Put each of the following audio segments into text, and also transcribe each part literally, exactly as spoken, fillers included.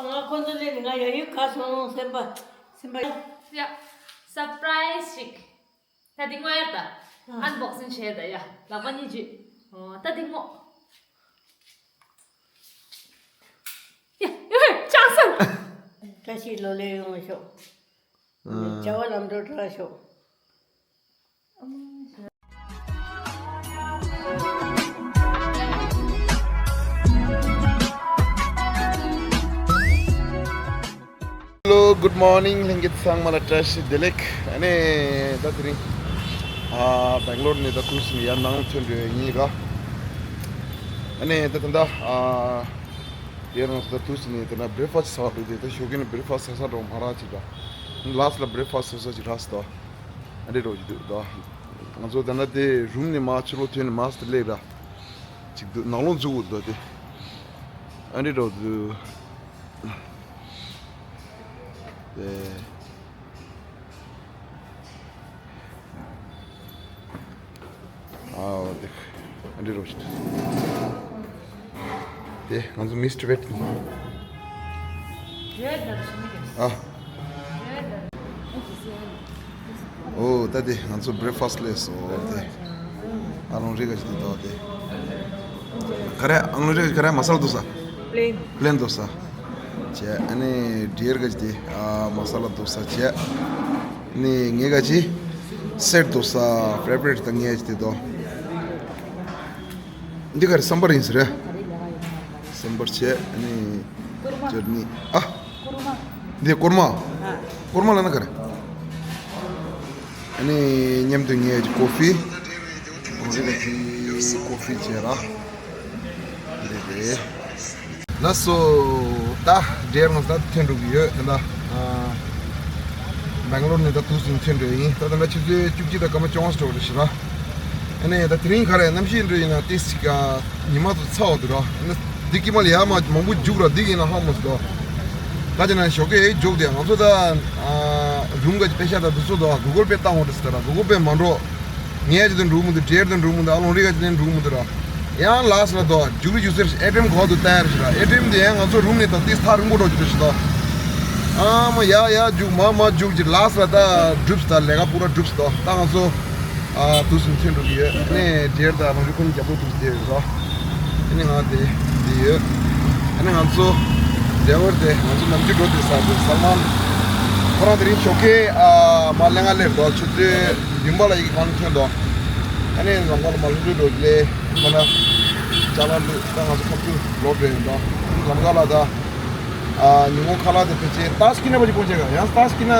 ང་ཁོ་ཚོ་ལས་ནི་ང་ཡ་ཡུལ་ག་སོང་སེམས་པ་སེམས་པ། ཡ། སར་པ་རའི་སི་ཞིག་ད་འདི་དངོས་ཡར་ད། ཨ་ཨན་བོག་སིང་བྱས་ད་ཡ། ལག་པ་གཉིས་ཅིག་ཨོ་ད་འདི་དངོས། ཡ་ཡ་ཅང་སང་། བཀྲ་ཤིས་ལོ་ལེགས་ཡོང་ཤོག་ཨ། བྱ་བ་ལམ་འགྲོ་དྲག་ཤོག Hello, good morning. ལྷན་རྒྱས་ཚང་མ་ལ་བཀྲ་ཤིས་བདེ་ལེགས། ཨ་ནི་ད་དེ་རིང་ཨ་སྦེང་ལོར་ནས་ད་དུས་སུ་ཡར་ནང་ཐོན་འགྲོ་ཡིན་ར། ཨ་ནི་ད་ད་ད་ཨ་ཡར་ང་ཚོ་ད་དུས་སུ་ནས་ད་ན་བྷི་རེག་ཕ་སི་ཟ་བ་འགྲོ་དེ་ད་ཞོགས་ཀས་ནས་བྷི་རེག་ཕ་སི་ཟ་ས་འགྲོ་མ་རག་ཅིག་ར། ལ་སི་ལ་བྷི་རེག་ཕ་སི་ཟ་ས་ཅིག་རག་སོང་། ཨ་འདྲེ་རོགས་ཅིག་འདུག་ད། ང་ཚོ་ད་ན་དེ་རུམ་ནས་མར་ཕྱི་ལོགས་ཐོན་ནས་མར་སི་ཏི་སླེབས་ར། ཅིག་འདུག་ནང་ལོགས་འཛུལ་དགོས་འདུག་དེ། ཨ་འདྲེ་རོགས་འདུག་དེ། ཨའོ་དེ། ཨ་འདྲེ་རོགས་ཅིག་འདུག་དེ་ང་ཚོ་མིས་ཊི་བེད་ཡིན། ཨ། ཨོ་ད་དེ་ང་ཚོ་བྷི་རེག་ཕ་སི་སླེབས་སོང་དེ། ཨ་ལོང་རི་ག་ཅི་དེ་དོ་དེ། ག་རེ་ཨ་ལོང་རི་ག་ཅི་ག་རེ་མ་ས་ལ་དོ་ས། པི་ལེན། པི་ལེན་དོ་ས། བྱས་ཨ་ནི་ཌི་ཡར་ག་ཅི་དེ་ཨ་མ་ས་ལ་དོ་ས་བྱས། ནི་ངས་ག་ཅི་སེ་ཊི་དོ་ས་ཕེ་ཝ་རི་ཊི་དང་ངས་ཅི་དེ་དོ། འདི་ག་རེ་སམ་བར་ཡིན་ཟེར། སམ་བར་བྱས་ཨ་ནི་ཅར་ནི་ཨ། འདི་ཀོར་མ། ཀོར་མ་ལ་ན་ག་རེ། ཨ་ནི་མཉམ་དུ་ངས་ཀོ་ཕི། ཀོ་ཕི་བྱས་ར། འདི་རེད། ལགས་སོ། ད་ཌི་ཡར་ང་ཚོ་ད་ཐོན་འགྲོ་གི་ཡོད་ད། སྦེང་ལོར་ནས་ད་དུས་སུ་ཐོན་འགྲོ་ཡིན་ད། ད་ལྟ་ཆུ་ཚོད་བཅུ་གཅིག་དང་སྐར་མ་བཅོ་ལྔ་ཙམ་འགྲོ་རེད་ཤི་ར། ཨ་ནི་ད་དེ་རིང་ག་རེ་གནམ་གཤིས་འགྲོ་ཡིན་ན་ཏིས་ཀ་ཉི་མ་ཚོ་ཚ་བ་འདུག་ར། ཨ་ནི་འདི་ཀི་མ་ལ་ཡ་མ་མང་པོ་རྒྱུག་ར་འདི་ཡིན་ན་ཧ་མ་སོ། ད་ཅི་ན་ཞོགས་ཀས་རྒྱུག་དེ་ང་ཚོ་ད་རུམ་ག་ཅི་པེ་ཤ་ད་འདི་ཚོ་ད་གུ་གལ་པེ་བཏང་འོ་དེ་སི་ད་ར་གུ་གལ་པེ་མ་འགྲོ། ངས་ཅི་དུ་འགྲུག་མི་འདུག་ཌི་ཡར་དུ་འགྲུག་མི་འདུག་ཨ་ལོང་རི་ག་ཅི་དུ་འགྲུག་མི་འདུག་ར། ཡང་ལགས་ལ་དོ་རྒྱུག་རི་རྒྱུག་སེར་ཨེ་ཊི་ཨེམ་གོ་དུ་ལྟ་ཡར་ཞིག་ར། ཨེ་ཊི་ཨེམ་དེ་ཡང་ང་ཚོ་རུམ་ནས་ད་ཏིས་ཐག་རིང་པོ་འགྲོ་རྒྱུ་རེད་ཤི་དོ། ཨ་མ་ཡ་ཡ་རྒྱུག་མ་མ་རྒྱུག་ཅིག་ལགས་ལ་ད་གྲུབ་ད་ལས་ཀ་པུ་ར་གྲུབ་དོ། ད་ང་ཚོ་ཨ་དུས་སུ་ཐོན་འགྲོ་གི་ཡོད། ཨ་ནི་ཌི་ཡར་ད་ཨ་ལོང་རི་ཁོང་རྒྱབ་པོ་དུས་དེ་རེད་དོ། ཨ་ནི་ང་དེ་དེ་ཡོད། ཨ་ནི་ང་ཚོ་ཌ་རའི་ཝར་དེ་ང་ཚོ་ནམ་རྒྱུན་འགྲོ་དེ་ས་དེ་སལ་མན། ཁོ་རང་དེ་རིང་ཞོགས་ཀས་ཨ་མ་ལྷན་ཁང་སླེབས་དོ། ཆུ་ཚོད་བདུན་པ་ལ་ཡི་གེ་ཁང་ཐོན་དོ། ཨ་ནི་ལམ་ཁ་ལ་མ་ལྷུན་གྲུབ་འགྲོ་ལས་ཁོ་ན་ཅ་ལག་འདུག་ད་ང་ཚོ་ཁ་ཐུག་ལོག་འགྲོ་ཡིན་དོ། ཨ་ནི་ལམ་ཁ་ལ་ད་ཨ་ཉིན་མོ་ཁ་ལག་དེ་ཕལ་ཆེར་ཏཱས་ཀི་ན་པ་ཅིག་སྤོན་ཆེ་ག་ཡང་ཏཱས་ཀི་ན་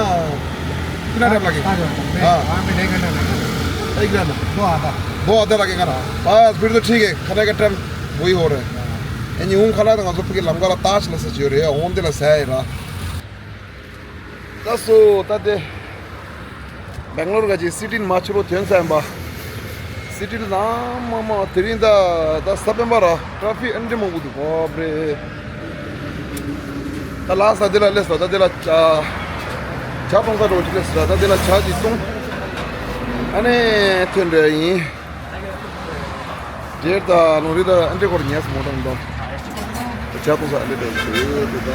ཀི་ན་རབ་ལ་གི་ཏཱས་ཀི་ན་ཨ་ཨ་མི་ལེ་ཀ་ན་ན་ཨེ་ཀི་ན་ན་དོ་ཨ་ད་དོ་ཨ་ད་ལ་གི་ཀ་ན་པ་ཕིར་དོ་ཁྲིག་གེ་ཁ་ན་ཀ་ཏྲམ་བོ་ཡི་ཧོ་རེ། ཨ་ཉིན་མོ་ཁ་ལག་དེ་ང་ཚོ་ཕ་གི་ལམ་ཁ་ལ་ཏཱས་ལ་ས་ཅིག་ཡོད་རེད། འོང་དེ་ལ་ཟ་ཡི་ར། ད་སོ་ད་དེ། སྦེང་ལོར་ག་ཅིག་སི་ཊི་ནས་མར་ཕྱི་ལོགས་ཐོན་ཚར་ཡིན་པ། སི་ཊི་ལ་མ་མ་དེ་རིང་ད་ད་ས་པན་པ་ར་ཊ་ཕིག་ཨ་འདྲ་མང་པོ་འདུག་གོ་པ་རེད། ད་ལགས་ས་དེ་ལ་སླེབས་སོང་། ད་དེ་ལ་ཇ་ཇ་གཏོང་ས་འགྲོ་ཅིག་སླེབས་སོང་། ད་དེ་ལ་ཇ་ཅིག་བཏུང་། ཨ་ནི་ཐོན་འདྲ་ཡིན། དེར་ད་ལོང་རི་ད་ཨ་འདྲ་སྐོར་ཉལ་སོང་མོ་ཊ་མི་འདུག་ཇ་གཏོང་ས་ཨ་འདྲ་འདྲ་ཞིག་ཡོད་དེ་ད།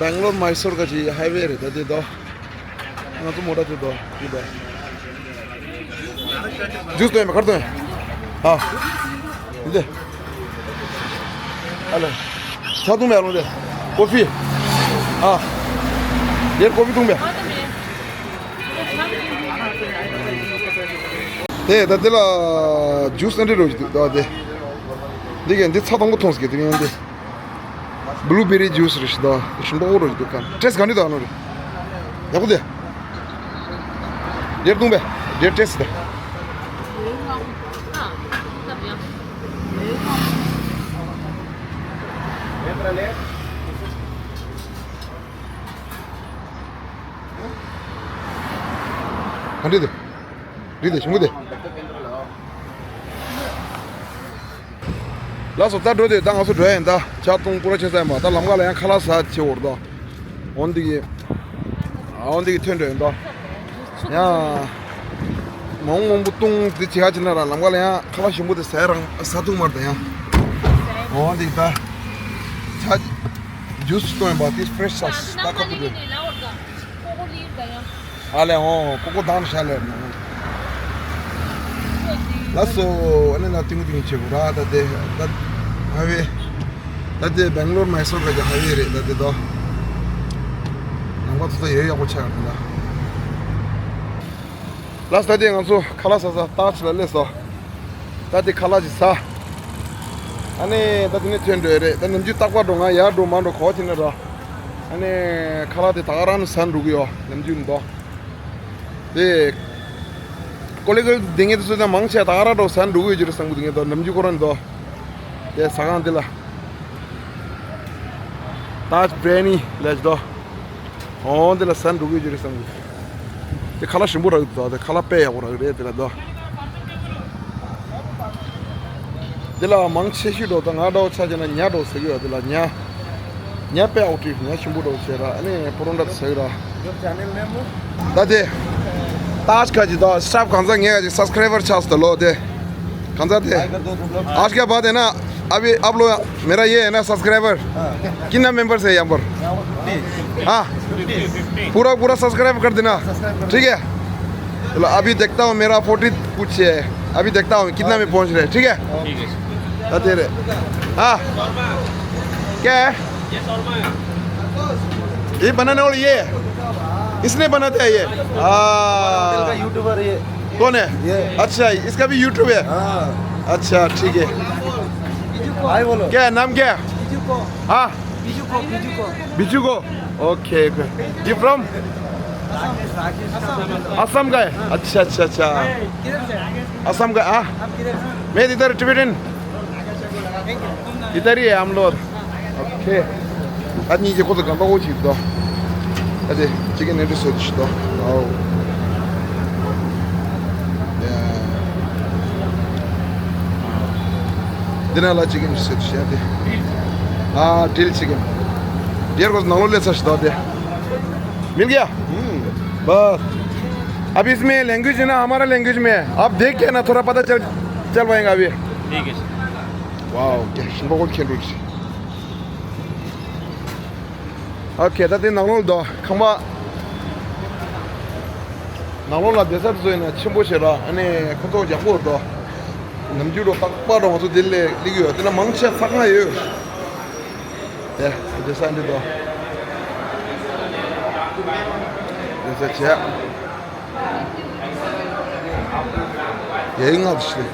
སྦེང་ལོར་མའི་སོར་ག་ཅིག་ཧའི་ཝེ་རེད་ད་དེ་དོ། ང་ཚོ་མོ་ཊ་དེ་དོ་དེ་དོ། ཇུས་སྟོན་མེད་ཁར་སྟོན། ཨ། འདི། ཨ་ལེ། ཇ་བཏུང་མེད་ལོ་དེ། ཀོ་ཕི། ཨ། ཡར་ཀོ་ཕི་བཏུང་མེད། དེ་ད་དེ་ལ་ཇུས་ཨ་འདྲ་རོ་ཞིག་འདུག་ད་དེ། འདི་གས་འདི་ཚ་དང་པོ་མཐོང་སྲིད་ཀྱི་དེ་ཡང་འདི། བླུ་བེ་རི་ཇུས་རེད་ཤི་ད། ཞིམ་པོ་རེད་འདུག་ག་ཊེས་ག་འདྲ་འདུག་ཨ་ནོ་རེད། ཡག་པོ་དེ། ཡར་བཏུང་བས། ཡར་ཊེས་དེ། ག་འདྲ་འདུག་རི་དེ་ཞིམ་པོ་དེ། ལགས་སོ། ད་འགྲོ་དེ་ད་ང་ཚོ་འགྲོ་ཡིན་ད། ཇ་བཏུང་པུ་ར་ཆེ་ས་ཡིན་པ། ད་ལམ་ཁ་ལ་ཡང་ཁ་ལག་ཟ་ཆེ་བོར་ད། འོན་ཏེ་གི་ཨ་འོན་ཏེ་གི་ཐོན་འགྲོ་ཡིན་ད། ཡང་མང་མང་པོ་བཏུང་དེ་ཆེ་ཁ་ཆེ་ན་ར་ལམ་ཁ་ལ་ཡང་ཁ་ལག་ཞིམ་པོ་དེ་ཟ་རང་ཟ་ཐུབ་མར་ད་ཡང་། འོ་འདི་ད། ཆ། ཇུས་སྟོན་པ་དེ་ཕྲེཤ་ཆགས་ད་ཁ་ཐུག་རེད། ཨ་ལས་འོ་ཀོ་ཀོ་དང་ཤ་ལེར་ནོ། ལགས་སོ། ཨ་ནི་ན་ཏིང་ཏིང་བྱེད་དགོས་ར་ད་དེ་ད། ཧ་ཝེ། ད་དེ་སྦེང་ལོར་མའི་སོར་ག་གི་ཧ་ཝེ་རེད་ད་དེ་དོ། ནང་པ་ཚོ་ཚོ་ཡོད་ཡག་པོ་ཆགས་རེད་ད། ལགས་སོ། ད་དེ་ང་ཚོ་ཁ་ལག་ཟ་ས་ཏཱཇ་ལ་སླེབས་སོང་། ད་དེ་ཁ་ལག་ཅིག་ཟ། ཨ་ནི་ད་དེ་ནས་ཐོན་འགྲོ་ཡ་རེད། ད་ནམ་རྒྱུན་རྟག་པར་འགྲོ་ང་ཡར་འགྲོ་མར་འགྲོ་གོ་ཁྱེར་ནས་ར། ཨ་ནི་ཁ་ལག་དེ་ད་ག་རང་ནས་ཟ་འགྲོ་གི་ཡོད་ནམ་རྒྱུན་འདུག་དེ། ཀོ་ལི་གལ་དེ་ངས་དེ་ཚོ་ད་མང་ཆེ་ད་ག་རང་འགྲོ་ཟ་འགྲོ་གི་ཡོད་ཀྱི་རེད་བསམ་གི་འདུག་ངས་ད་ནམ་རྒྱུན་ཁོ་རང་འདུག་དེ་ཟ་ཁང་དེ་ལ། ཏཱཇ་བི་རི་ཡ་ནི་ལབ་ཀྱི་འདུག་འོ་འདི་ལ་ཟ་འགྲོ་གི་ཡོད་ཀྱི་རེད་བསམ་གི། དེ་ཁ་ལག་ཞིམ་པོ་རག་གི་འདུག་དེ་ཁ་ལག་དཔེ་ཡག་པོ་རག་གི་རེད་དེ་ལ་འདུག་འདི་ལ་མང་ཆེ་ཤོས་འགྲོ་ད་ང་འདྲ་བོ་ཆ་བྱས་ན་ཉ་འདྲ་བོ་ཟ་གི་ཡོད་དེ་ལ་ཉ། ཉ་དཔེ་ཡག་པོ་བྲིས་ཉ་ཞིམ་པོ་འདྲ་བོ་བྱས་ར་ཨ་ནི་པོ་རོ་འདྲ་ཟ་གི་ར། ད་དེ། ཏཱཇ་ཁ་ཅིག་དང་སི་ཊཱཕ་གང་ཟག་ངས་ཀྱི་སབ་སི་ཀ་རའི་བར་ཆགས་སོང་ད་ལོ་དེ། གང་ཟག་དེ། आज के बाद है ना, अभी आप लोग मेरा ये है ना सब्सक्राइबर। हाँ। कितना मेंबर्स है यहाँ पर? हाँ। पूरा पूरा सब्सक्राइब कर देना। ठीक है। चलो अभी देखता हूँ मेरा फोर्टी कुछ है। अभी देखता हूँ कितना में पहुँच रहे हैं, ठीक है? ठीक है। हाँ, तेरे। हाँ। क्या है? ये बनाने वाला ये है? इसने बनाता है ये? हाँ। का यूट्यूबर ये। कौन है? ये। अच्छा, इसका भी यूट्यूब है? हाँ। अच्छा, ठीक है। हाय बोलो। क्या है, नाम क्या है? हाँ। बिजुको, बिजुको। बिजुको? Okay, okay. You from? Assam का है? अच्छा, अच्छा, अच्छा। असम का, हाँ। मैं इधर टिबेटन। इधर ही है हम लोग। ओके। ཨ་ནི་ཅི་ཁོ་ཚོ་གང་པ་ཁོ་ཅིག་དོ། ཨ་དེ་ཅི་གི་ནེ་འདྲི་སོ་ཅི་དོ། ཨའོ། འདི་ན་ལ་ཅི་གི་ནེ་སོ་ཅི་ཡ་དེ། ཨ་ཏིལ་ཅི་གི། ཡར་ཁོ་ཚོ་ནང་ལོགས་ལས་ཚ་ཞིག་དོ་དེ། मिल गया? बस। अब इसमें लैंग्वेज है ना, हमारा लैंग्वेज में है। आप देख के ना थोड़ा पता चल चल पाएगा अभी। ठीक है। वाओ, क्या सुंदर खेल रही है। ཨོ་ཁེ། ད་དེ་ནང་ལོགས་དོ་ཁང་པ། ནང་ལོགས་ལ་བསྡད་ས་བཟོས་ན་ཆེན་པོ་ཞེ་ལ་ཨ་ནི་ཁོ་ཐོག་ཡག་པོ་དོ། ནམ་རྒྱུན་རོ་ཏག་པ་རོ་ང་ཚོ་དེ་ལས་སླེབས་ཡོད་དེ་ལ་མང་ཆེ་ས་ཁང་ཡོད། དེ་བསྡད་ས་འདི་དོ། བསྡད་ས་བྱས། ཡའི་ང་ཚོ་ཤི།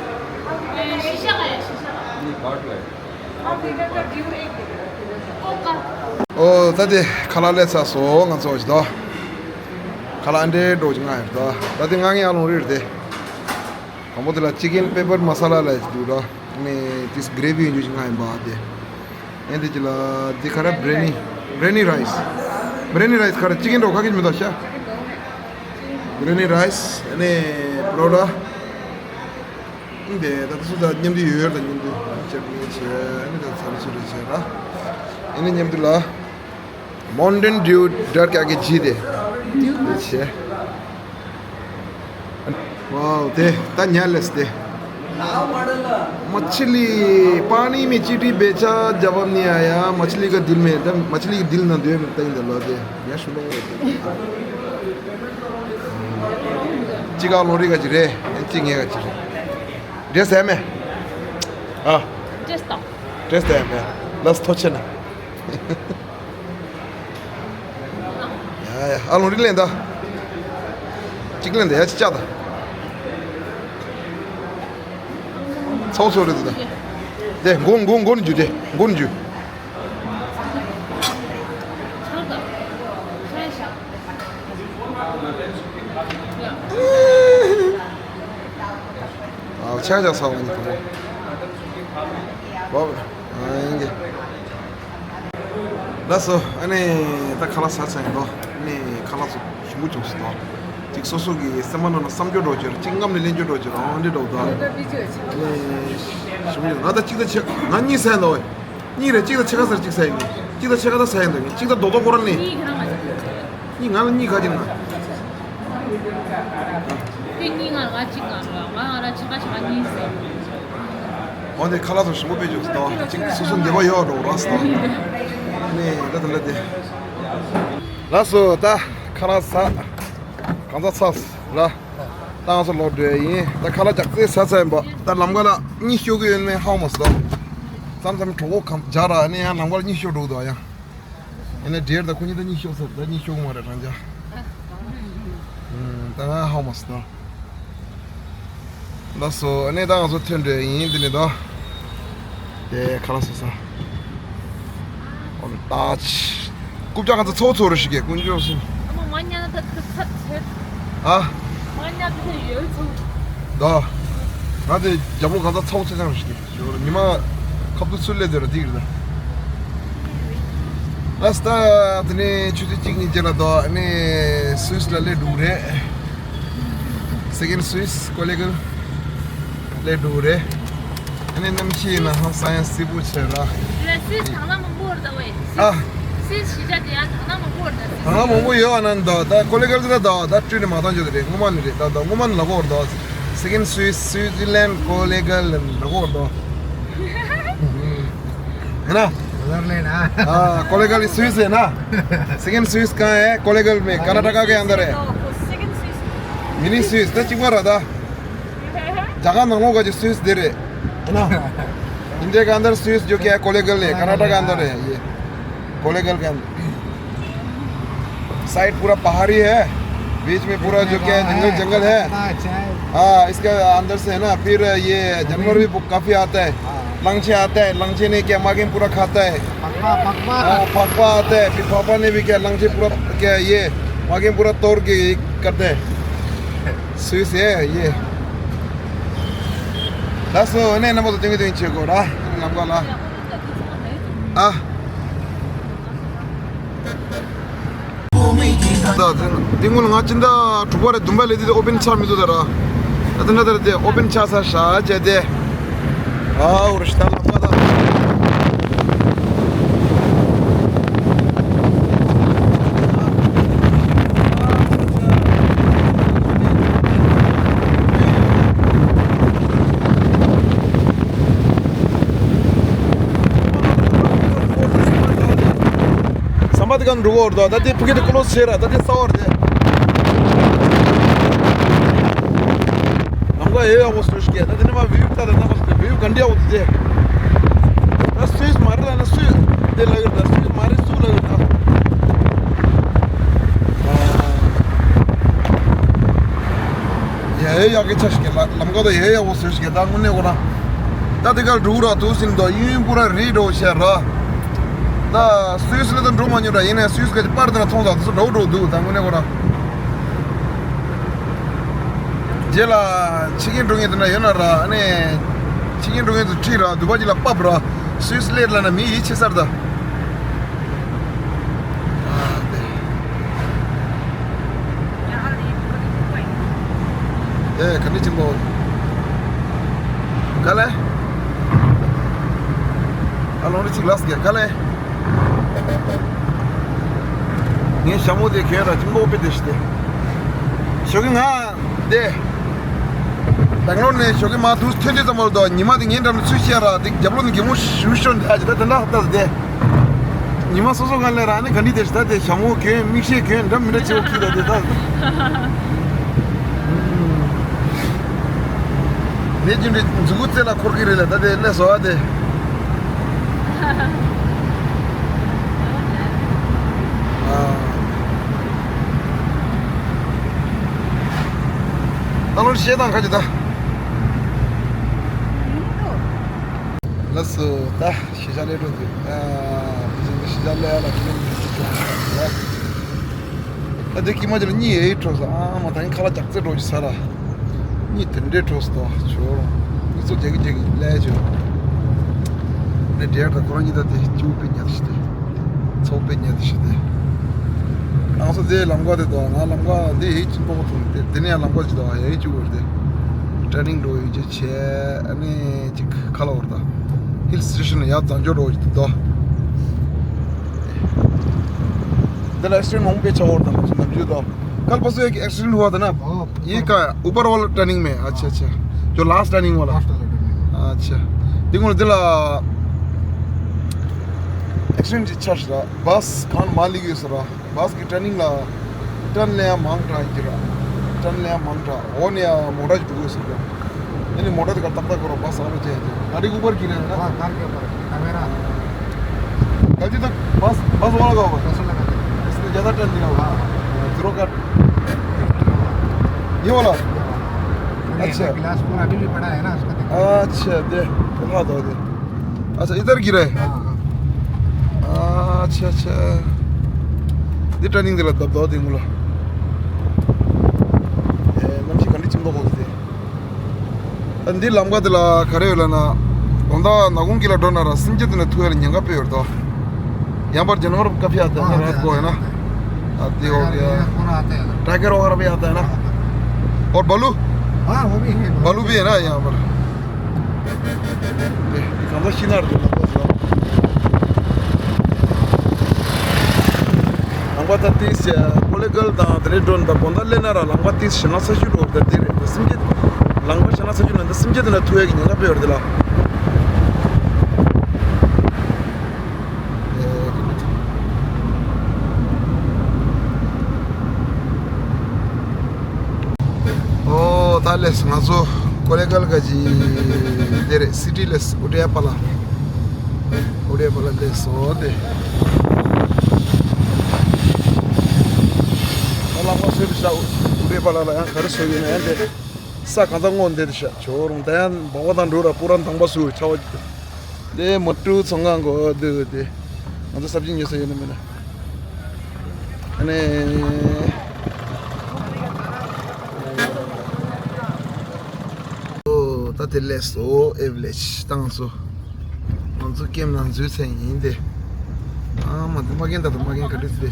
ཨོ་ད་དེ་ཁ་ལག་ལས་ཚར་སོང་ང་ཚོ་ཞིག་དོ། ཁ་ལག་འདྲེ་འགྲོ་ཅིག་ང་ཡོད་དོ། ད་དེ་ང་ངའི་ཨ་ལོང་རིར་དེ། དང་པོ་དེ་ལ་ཅི་ཀེན་པེ་པར་མ་ས་ལ་ལ་ཞིག་འདུག་ར། ནས་དེ་གི་རེ་བི་ཡོད་ཅིག་ང་ཡིན་པ་དེ། ཨེ་འདི་ཅི་ལ་འདི་ཁ་ར་བི་རི་ཡ་ནི། བི་རི་ཡ་ནི་རའི་སི། བི་རི་ཡ་ནི་རའི་སི་ཁ་ར་ཅི་ཀེན་འགྲོ་ཁ་ཀེ་མི་འདུག་ཤ། བི་རི་ཡ་ནི་རའི་སི་ཨ་ནི་པ་རོ་ཊ། འདི་ད་ལྟ་སུ་ད་མཉམ་དུ་ཡོད་ཡོད་ད་མཉམ་དུ་ཅེབ་ནི་ཆེ་ཨ་ནི་ད་ཚ་ལ་ཆུ་རེ་ཆེ་ར། ཨ་ནི་མཉམ་དུ་ལ་མོན་ཊེན་ཌིའུ་ཌར་ཀ་གི་ཇི་དེ་ཆེ། वाओ དེ་ད་ཉལ་ལེས་དེ། मछली पानी में चींटी बेचा जवाब नहीं आया। मछली का दिल में, मछली के दिल ना दे में तई दलो दे। या सुनो। ཅི་ག་ལོ་རི་ག་ཅི་རེད། ཅི་ངེ་ག་ཅི་རེད། འདྲེས་ཟེར་མེད། ཨ། འདྲེས་དང་། འདྲེས་ཟེར་མེད། ལགས་ཐོ་ཆེ་ན། ཡ་ཡ་ཨ་ལོ་རི་ལེན་ད། གཅིག་ལེན་ད་ཡ་གཅིག་བཅག་ད། ཚོགས་ཚོགས་རེད་ད། དེ་མགོ་མགོ་མགོ་ནས་རྒྱུ་དེ་མགོ་ནས་རྒྱུ། ཨ་ཆ་ཆ་ས་བ་ནི་གོ། བ་ཨ་ཡིན་གི། ལགས་སོ། ཨ་ནི་ད་ཁ་ལག་ཟ་ཚར་ཡིན་ནོ། ཨ་ནི་ཁ་ལག་ཚོ་ཞིམ་པོ་བྱུང་སོང་ནོ། གཅིག་སོ་སོ་གི་སེམས་པ་ནང་ན་བསམ་སྐྱོ་འགྲོ་གྱུར། གཅིག་རྔམ་ནས་ལེན་རྒྱུ་འགྲོ་གྱུར། ཨང་འདྲེ་འགྲོ་ད། ཨ་ནི་ཞིམ་པོ་བྱུང་། ང་ད་གཅིག་ད་ཆེ་ང་གཉིས་ཟ་ཡིན་ནོ། གཉིས་རེད། གཅིག་ད་ཕྱེད་ཀ་ཟ་གཅིག་ཟ་ཡིན། གཅིག་ད་ཕྱེད་ཀ་ད་ཟ་ཡིན་ནོ། གཅིག་ད་རྡོག་རྡོག་ཁོ་རང་ནི། གཉིས་ང་ལ་གཉིས་ག་གྱིན་ན། དེ་གཉིས་ང་ང་གཅིག་ང་ང་ང་ར་ཕྱེད་ཀ་ཕྱེད་ཀ་གཉིས་ཟ་ཡིན། འོན་ཏེ་ཁ་ལག་ཚོ་ཞིམ་པོ་དཔེ་བྱུང་སོང་། གཅིག་སོ་སོ་འདོད་པ་ཡོད་འགྲོ་རག་སོང་། ནས་ལ་དང་ལ་དེ། ལགས་སོ། ད་ཁ་ལག་ཟ། གང་ཟག་ཚགས་ལ། ད་ང་ཚོ་ལོག་འགྲོ་ཡ་ཡིན། ད་ཁ་ལག་ཇག་རྩེ་ཟ་ཚར་ཡིན་པ། ད་ལམ་ཁ་ལ་གཉིད་ཤོར་གི་ཡོད་མེད་ཧ་མ་སོང་། མཚམས་མཚམས་གྲོད་ཁོག་གང་འཇགས་ར་ནས་ཡང་ལམ་ཁ་ལ་གཉིད་ཤོར་འགྲོ་གི་འདུག་ཡང་། ཡིན་ན་འདྲེར་ད་ཁོ་གཉིས་ད་གཉིད་ཤོར་ཚར། ད་གཉིད་ཤོར་གི་མ་རེད་རང་ཅག་ཨ། ད་ང་ཧ་མ་སོང་། ལགས་སོ། ཨ་ནི་ད་ང་ཚོ་ཐོན་འགྲོ་ཡིན། འདི་ནི་ད། དེ་ཁ་ལག་ཟ་ས། ཨོ་ལ་ཏ་ཆི། རྐུབ་བཀྱག་ང་ཚོ་ཚོ་ཚོ་རུ་ཞིག་གི་དཀོན་མཆོག་གསུམ། ཨ་མ་མ་ཉལ་ན་ད་ཁ་ཚ་ཚེར། ཨ། མ་ཉལ་ད་ཡོད་ཚོ། ད། ང་དེ་རྒྱལ་པོ་གང་ཚ་ཚོ་ཚེ་ཚང་རུ་ཞིག་གི་ཉི་མ་ཁ་བུབ་ཚུར་སླེབས་དེ་ར་འགྲིག་རེད་ད། ལགས་སོ། ད་དེ་ནས་ཆུ་ཚོད་གཅིག་གཉིས་རྗེས་ལ་ད་ཨ་ནི་སུད་སི་ལ་སླེབས་འགྲོ་གི་རེད། Second Swiss Kollegl སླེབས་འགྲོ་གི་རེད། ཨ་ནི་གནམ་གཤིས་ཡིན་ན་ཧང་སང་ཡང་བསིལ་པོ་བྱས་ར། སུད་སི་དང་ལ་མང་པོ་རེད་ད་ཝེ། ཨ། སུད་སི་གཞིས་ཆགས་དེ་ཡང་དང་ལ་མང་པོ་རེད་ད། དང་ལ་མང་པོ་ཡོད་ཨ་ན་ད། ད་Kollegl དེ་ད་ད་བསྐྲུན་ནས་མ་བཏང་རྒྱུ་དེ་རེད། སྔོན་མ་ནས་རེད་ད། ད་སྔོན་མ་ནས་ལབ་དགོས་རེད་ད། Second Swiss Switzerland Kollegl ལབ་དགོས་རེད་ད། ཡིན་ན། ནེ་དར་ལེན་ཌི་ཨ། ཨ། Kollegl ཡིན་སུད་སི་ཡིན་ན། Second Swiss कहाँ है? Kollegl में कर्नाटका के अंदर है। Mini Swiss ད་གཅིག་པ་ར་ད། རྒྱ་གར་ནང་ལོགས་ག་ཅིག་སུད་སི་དེ་རེད། ཡིན་ན། इंडिया के अंदर स्विस जो क्या है, कोलेगल है, कर्नाटका के अंदर है ये। कोलेगल के अंदर। साइड पूरा पहाड़ी है, बीच में पूरा जो क्या है, जंगल, जंगल है। हाँ, इसके अंदर से है ना, फिर ये जानवर भी काफी आता है। लंगचे आता है, लंगचे ने क्या मागिम पूरा खाता है। पकपा, पकपा। हाँ, पकपा आता है, फिर पापा ने भी क्या लंगचे पूरा क्या ये मागिम पूरा तोड़ के करते हैं। स्विस है ये। ལགས་སོ། ཨ་ནི་རྣམ་པ་ཚོ་སྟོན་གི་སྟོན་གི་བྱེད་དགོས་ར། ལམ་ཁ་ལ། ཨ། ད་དེ་དེ་སྔོན་ང་སྤྱི་ཟླ་དྲུག་པ་རེད། བདུན་པ་ལས་དེ་ཨོ་པན་ཆགས་མི་འདུག་ད་ར། ད་དེ་འདྲ་ད་ར་དེ་ཨོ་པན་ཆགས་ས་ཤ་བྱས་ཏེ། ཨ་འོ་ར་ཤི་ད་ལམ་ཁ་ད། ཟམ་པ་དེ་ག་འགྲོ་གི་ཡོད་རེད་དོ། ད་དེ་ཕ་གི་དེ་ཀློ་ཟེར་ར། ད་དེ་ས་བར་དེ། ལམ་ཁ་ཡོད་ཡག་པོ་བཟོས་ཤིག་ད་དེ་ནས་མ་བིའུ་ད་ད་ན་མ་སོ་དེ་བིའུ་ག་འདྲ་ཡག་པོ་དེ། ད་སུད་སི་མ་རེད་ལ་ན་སུད་དེ་ལ་ཡོད། ད་སུད་སི་མ་རེད་སུ་ལ་ཡོད་ད། ཡ་ཡ་ཡག་གི་ཆ་ཞིག་གི་ལམ་ཁ་ད་ཡ་ཡག་པོ་བཟོས་ཤིག་ད་དངོས་གནས་ཁོ་རང་། ད་དེ་གར་འགྲོ་ར་དུ་སིན་དོ་ཡུན་པུ་ར་རི་འགྲོ་ཤ་ར། ད་སུད་སི་ལ་ད་འགྲོ་མ་མྱོང་ར། ཡིན་ནའི་སུད་སི་ག་ཅི་པར་དེ་ན་མཐོང་ད་དུ་སུ་འགྲོ་འགྲོ་འདུག་ད་དངོས་གནས་ཁོ་རང་། རྗེས་ལ་ཕྱི་རྒྱལ་འགྲོ་མཁན་དེ་འདྲ་ཡོད་ན་ར། ཨ་ནི་ཕྱི་རྒྱལ་འགྲོ་མཁན་དེ་ཁྲིད་ར་དུ་བ་ཅི་ལ་པབ་ར། སུད་སི་སླེབས་ལ་ན་མི་ཡིད་ཆེས་སར་ད། ཨ་ནི་ཨེ་ག་ནི་ཅི་མོ། ག་ལེ། ཨ་ལོ་རི་ཅིག་ལགས་ཀྱི་ག་ལེ། ངའི་ཞྭ་མོ་དེ་གྱོན་ར་ཅིག་མོ་པེ་དེ་ཤི་དེ། ཞོགས་ཀྱི་ང་དེ། སྦེང་ལོར་ནས་ཞོགས་ཀྱི་མ་དུས་ཐོན་དུས་ཙམ་པར་དོ་ཉི་མ་དེ་ངའི་འགྲམ་ནས་ཚུར་བཤད་ར་དེ་རྒྱབ་ལོགས་ནས་གད་མོ་ཞུ་ཤོར་འདི་ཧ་ཅི་ད་དེ་འདྲ་ཧ་ད་དེ། ཉི་མ་སོ་སོ་ག་ལེ་ར་ནི་ག་འདི་དེ་ཤི་ད་དེ་ཞྭ་མོ་གྱོན་མིག་ཤེལ་གྱོན་འདྲ་མི་འདྲ་བྱེད་འོ་ཁྱི་ད་དེ་ད། ནས་རྒྱུན་འདི་མཛུ་གུ་རྩེ་ལ་འཁོར་གི་རེད་ལ་ད་དེ་ལས་བཟོ་བ་དེ། ཨ། ད་ལོ་བཤད་སྟངས་ཁ་ཅིག་ད། ལགས་སོ། ད་གཞིས་ཆགས་སླེབས་འགྲོ་འདུག་ཨ། གཞིས་ཆགས་སླེབས་ཡ་ལ་ཁྱོད་ནི་ཅིག་ཡོང་ད། ད་འདི་ཀི་མ་ཅི་ལ་གཉིད་ཡེ་ཡེ་འཕྲོ་ས། ཨ་མ་ད་ཡིན་ཁ་ལག་ཇག་རྩེ་འགྲོ་ཅི་ས་ལ། གཉིད་དེ་འདྲའི་འཕྲོ་ས་དོ་ཆོ། ངུ་ཚོ་རྒྱག་གི་རྒྱག་གི་ལས་ཆོ། ནས་འབྲེལ་ད་ཁོ་རང་གཉིས་ད་དེ་ཅིའུ་པེ་ཉལ་ཤི་དེ། ཚོགས་པའི་ཉལ་དུ་ཞི་སྟེ། ང་ཚོ་དེའི་ལམ་ཁ་དེ་དང་ང་ལམ་ཁ་འདི་ཧིག་ཅིག་པོ་ཐུག་དེ་དེ་ནས་ལམ་ཁ་ཅིག་དང་ཧིག་ཅིག་བར་དེ་ཊེ་ནིང་འགྲོ་ཡོད་ཅེས་བྱས། ཨ་ནི་ཅིག་ཁ་ལ་བར་དང་ཧིལ་སི་ཊེ་ཤན་ཡར་བྱང་ཕྱོགས་འགྲོ་ཅིག་དོ། འདི་ལ་ཨེག་སི་ཌེན་ཊ་མང་པོ་ཆགས་བར་དང་ང་ཚོ་ནམ་རྒྱུན་དང་། कल परसों एक एक्सीडेंट हुआ था ना? हाँ। ये कहाँ है? ऊपर वाला टर्निंग में? अच्छा, अच्छा। जो लास्ट टर्निंग वाला? लास्ट वाला टर्निंग। अच्छा। འདི་སྔོན་འདི་ལ་ཨེག་སི་ཌེན་ཊི་ཅིག་ཆགས་ཤག་ར། བཱས་གང་མ་ལིག་ཡོད་ས་ར། བཱས་ཀྱི་ཊར་ནིང་ལ་ཊརན་ལེན་ཡ་མང་དྲགས་ཡིན་གྱི་ར། ཊརན་ལེན་ཡ་མང་དྲགས། འོག་ནས་ཡ་མོ་ཊ་ཅིག་འགྲོ་དགོས་ཟེར་གྱི། ཨ་ནི་མོ་ཊ་དེ་ག་ཏག་ཏག་འགྲོ་ར། བཱས་ཨ་རོ་ཅན་དེ་ག་རི་ཨུ་བར་གྱི་རེད་ན། हाँ, कार के ऊपर, टवेरा। गलती तक बस, बस वाला का होगा। बस वाला का। इसने ज़्यादा टर्न दिया होगा। हाँ। ज़ीरो का। ये वाला? ये वाला। अच्छा। गिलास पूरा अभी भी पड़ा है ना, उसका देखो। अच्छा, दे, दिखा दो, दे। अच्छा, इधर गिरा है? हाँ, हाँ। अच्छा, अच्छा। दे, टर्निंग दिला, दब दो, दे, मुला। ए, नमशी खंडी चिंदो बोलते। ཨ། འདི་ལམ་ཁ་འདི་ལ་ག་རེ་ཡོད་ལབ་ན། དགོང་དག་ནག་ཁུང་དཀྱིལ་ལ་འགྲོ་ན་ར་སེམས་ཅན་དེ་ནས་ཐུག་ཡ་ལ་ཉེན་ཁ་དཔེ་ཡོད་རེད་དོ། यहाँ पर जानवर काफी आता है ना, रात को, है ना? हाथी हो गया, टाइगर वगैरह भी आता है ना? और भालू? हाँ, वो भी है। भालू भी है ना यहाँ पर? ལམ་ཁ་ཤིན་ན་རེད། ལམ་ཁ་ཏིས་ཀོ་ལེ་གལ་དང་དེ་རེ་འགྲོ་ན་ད་དགོང་དག་སླེབས་ན་ར་ལམ་ཁ་ཏིས་ཞེ་ན་ས་ཆུ་འགྲོ་ད་དེ་རེད། ད་སེམས་ཅན་ལམ་ཁ་ཞེ་ན་ས་ཆུ་ན་ད་སེམས་ཅན་དེ་ན་ཐུག་ཡ་གི་ཉེན་ཁ་དཔེ་ཡོད་རེད་དེ་ལ། ཨོ། ད་ལས་ང་ཚོ་ཀོ་ལེ་གལ་ག་ཅི་དེ་རེད། སི་ཊི་ལས་ཨུ་ཏྲེ་པ་ལ། ཨུ་ཏྲེ་པ་ལ་ལས་སོ་དེ། ཨ་ལ་ཁོ་སེ་བི་ཤ་ཨུ་ཏྲེ་པ་ལ་ལ་ཡང་ག་རེ་སོ་ཡོད་ན་ཡང་དེ། ས་གང་ཚ་སྔོན་འདེད་ཤག་ཇོ་རུང་ད་ཡང་བང་བ་དང་འགྲོ་ར་པུ་ར་དང་པ་སུ་ཆ་བ། དེ་མོ་ཀྲུ་ཚོང་ཁང་གོ་དུ་དེ། ང་ཚོ་སབ་ཇི་ཉོས་ས་ཡོད་ན་མིན་ན། ཨ་ནི། ཨོ། ད་དེ་ལས་སོ་ཨེ་བི་ལེ་ཇི་བཏང་སོ། ང་ཚོ་ཀེམ་ནང་འཛུལ་ཚར་ཡིན་ཏེ། ཨ་མ་དེ་མ་རྒན་ད་དུ་མ་རྒན་ག་འདྲ་སི་ཏེ།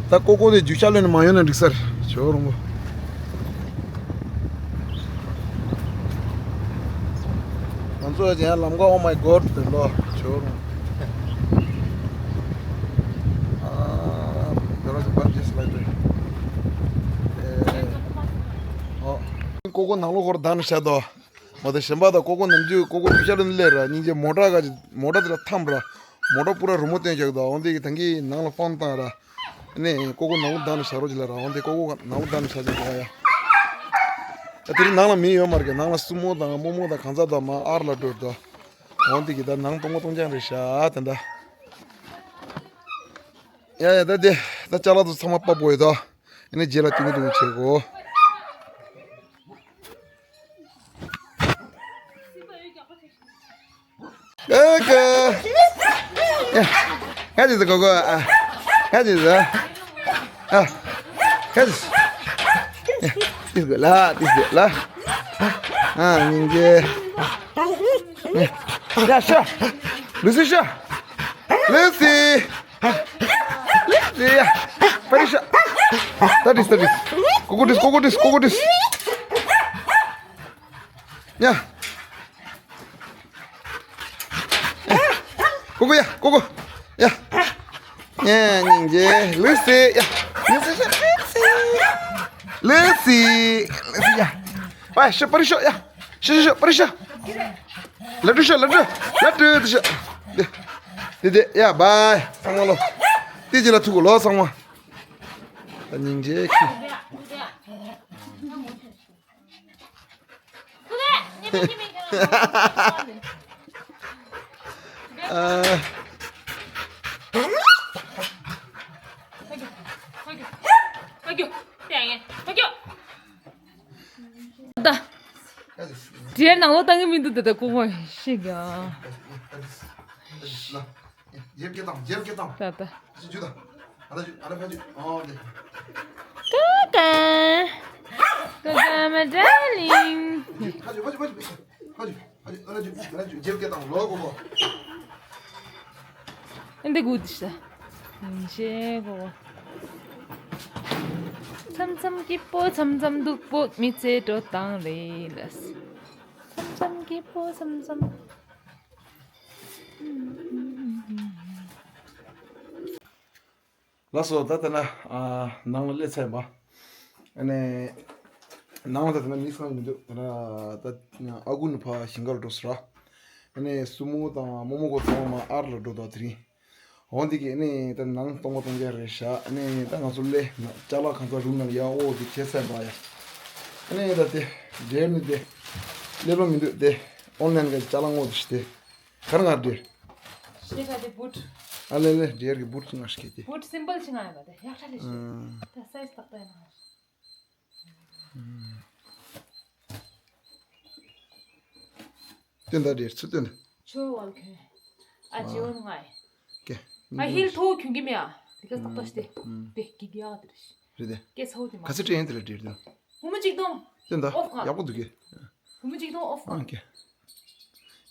ད་ཀོ་ཀོ་དེ་རྒྱུ་ཆ་ལོན་ནས་མ་ཡོང་ན་འགྲིག་ས་རེད། ཇོ་རུང་གོ། ང་ཚོ་ཡང་ལམ་ཁ། Oh my God དེ་ལོ་ཇོ་རུང་། ཨ། ད་ར་ཅི་པར་ཇེས་ལ་དེ། ཨེ། ཨོ། ཀོ་ཀོ་ནང་ལོགས་ཁོར་བདག་ནི་བྱ་དོ། མོ་དེ་གཞན་པ་དང་ཀོ་ཀོ་ནམ་རྒྱུན་ཀོ་ཀོ་རྒྱུ་ཆ་ལོན་སླེབས་ར། སྙིང་རྗེ་མོ་ཊ་ག་ཅི་མོ་ཊ་དེ་ལ་འཐམས་ར། མོ་ཊ་པུ་ར་རི་མོ་སྟོན་བྱེད་དོ། འོན་ཏེ་གི་ཐང་གི་ནང་ལ་ཕོན་བཏང་ར། ནས་ཀོ་ཀོ་ནང་ལོགས་བདག་ནི་བྱ་རོགས་ཅིག་ལ་ར། འོན་ཏེ་ཀོ་ཀོ་ནང་ལོགས་བདག་ནི་བྱ་ཅིག་ལ་ཡ། ད་དེ་རིང་ནང་ལ་མི་ཡོད་མ་རེད་གི། ནང་ལ་སུ་མོ་དང་རྨོ་མོ་དང་གང་ཟག་དང་མ་ཨར་ལ་འགྲོ་དོ། འོན་ཏེ་གི་ད་ནང་སྟོང་མོ་སྟོང་རྐྱང་རེད་ཤག་ད་ད། ཡ་ཡ། ད་དེ་ད་ཅ་ལག་ཚོ་ཚང་མ་ཕབ་དགོས་ཡོད་དོ། ཨ་ནི་རྗེས་ལ་ཏིང་ངེ་ཏིང་ངེ་བྱེད་དགོས། ཨེ་ཀ། ཡ། ང་ཅི་ཟེར་གོ་གོ། ཨ། ང་ཅི་ཟེར། ཨ། ང་ཅི་ཟེར། ཡ། ཏིས་གོ་ལ། ཏིས་གོ་ལ། ཨ། སྙིང་རྗེ། ཡ། ཤ། ལུ་སི་ཤ། ལུ་སི། ལུ་སི་ཡ། པ་རི་ཤ། ད་ཏིས། ད་ཏིས། ཀོ་ཀོ་ཏིས། ཀོ་ཀོ་ཏིས། ཀོ་ཀོ་ཏིས། ཡ། ཀོ་ཀོ་ཡ། ཀོ་ཀོ་ཡ། ཡ། སྙིང་རྗེ། ལུ་སི་ཡ། ལུ་སི་ཡ། ལུ་སི་ཡ། ལུ་སི་ཡ། པ་ཤ། པ་རི་ཤ་ཡ། ཤ་ཤ་ཤ། པ་རི་ཤ། ལ་ཏུ་ཤ། ལ་ཏུ། ལ་ཏུ་ཏུ་ཤ། དེ་དེ་དེ། ཡ། བའི། ཚང་མ་ལོ། དེ་རྗེས་ལ་ཐུག་གོ་ལོ་ཚང་མ། ད་སྙིང་རྗེ་ཁྱི། ད། དེའི་ནང་ལོགས་བཏང་གི་མི་འདུག་ད་ལྟ་ཀོ་ཀོ་ཤི་ག་ད་ད། ཀ་ཀ། ཀ་ཀ། My darling། འདི་གུ་དི་ཤ། ཉིན་ཤེས་གོ། མཚམས་མཚམས་སྐྱིད་པོ། མཚམས་མཚམས་སྡུག་པོ། མི་ཚེ་འགྲོ་སྟངས་རེད་ལ། མཚམས་མཚམས་སྐྱིད་པོ། མཚམས་མཚམས། ལགས་སོ། ད་ལྟ་ན་ཨ་ནང་ལ་སླེབས་ཚར་བ། ཨ་ནི་ ནང་ལ་ད་དེ་ན་མི་སང་མི་འདུག་དེ་ན་ད་ཨ་ཁུ་ནི་ཕ་ཞིང་ཁར་འགྲོ་སོང་ར། ཨ་ནི་སྲུ་མོ་དང་རྨོ་མོ་གོ་ཚང་མ་ཨར་ལ་འགྲོ་དང་དེ་རིང་། འོ་འདི་གི་ཨ་ནི་ད་ནང་གཏོང་གོ་གཏོང་རྒྱུ་རེད་ཤག་ཨ་ནི་ད་ང་ཚོ་སླེབས་ན་ཅ་ལག་གང་ཚ་རུམ་ནང་ཡར་འོག་གི་བྱས་ཚར་བ་ཡ། ཨ་ནི་ད་དེ་འབྲེལ་ནི་དེ་སླེབས་ལོ་མི་འདུག་དེ་ཨོན་ལན་གི་ཅ་ལག་ངོ་དེ་ཤི་དེ་གར་ང་འབྲེལ། ཤེས་ཁ་དེ་བུད། ཨ་ལེ་ལེ་འབྲེལ་གི་བུད་ཅི་ང་ཤི་གི་དེ། བུད་སིམ་པལ་ཅི་ང་ཡ་མ་དེ་ཡག་ཁྲ་ལེ་ཤི། ཨང་། ད་སའི་ཛི་ཏག་ཏག་ཡ་ན། སྟོན་ད་རེད་ཚུར་སྟོན་ད། ཆོ་ཝལ་ཁན། ཨ་ཇི་ཝན་ངའི། ཀེ། ཨ་ཧིལ་ཐོ་ཁྱུང་གི་མེ་ཨ། དེ་ག་ཏག་ཏག་ཤི་དེ། དེ་གི་གི་ཨ་དེ་རེད། རེད་དེ། ཀེ་ཚོ་དེ་མ། ག་ཚོད་སྤྲད་ཡིན་དེ་ལ་འགྲིག་རེད། ཧུ་མུ་ཅིག་དང་། སྟོན་ད། ཨོ་ཧྥ། ཡག་པོ་འདུག་གེ། ཧུ་མུ་ཅིག་དང་ཨོ་ཧྥ། ཨང་ཀེ།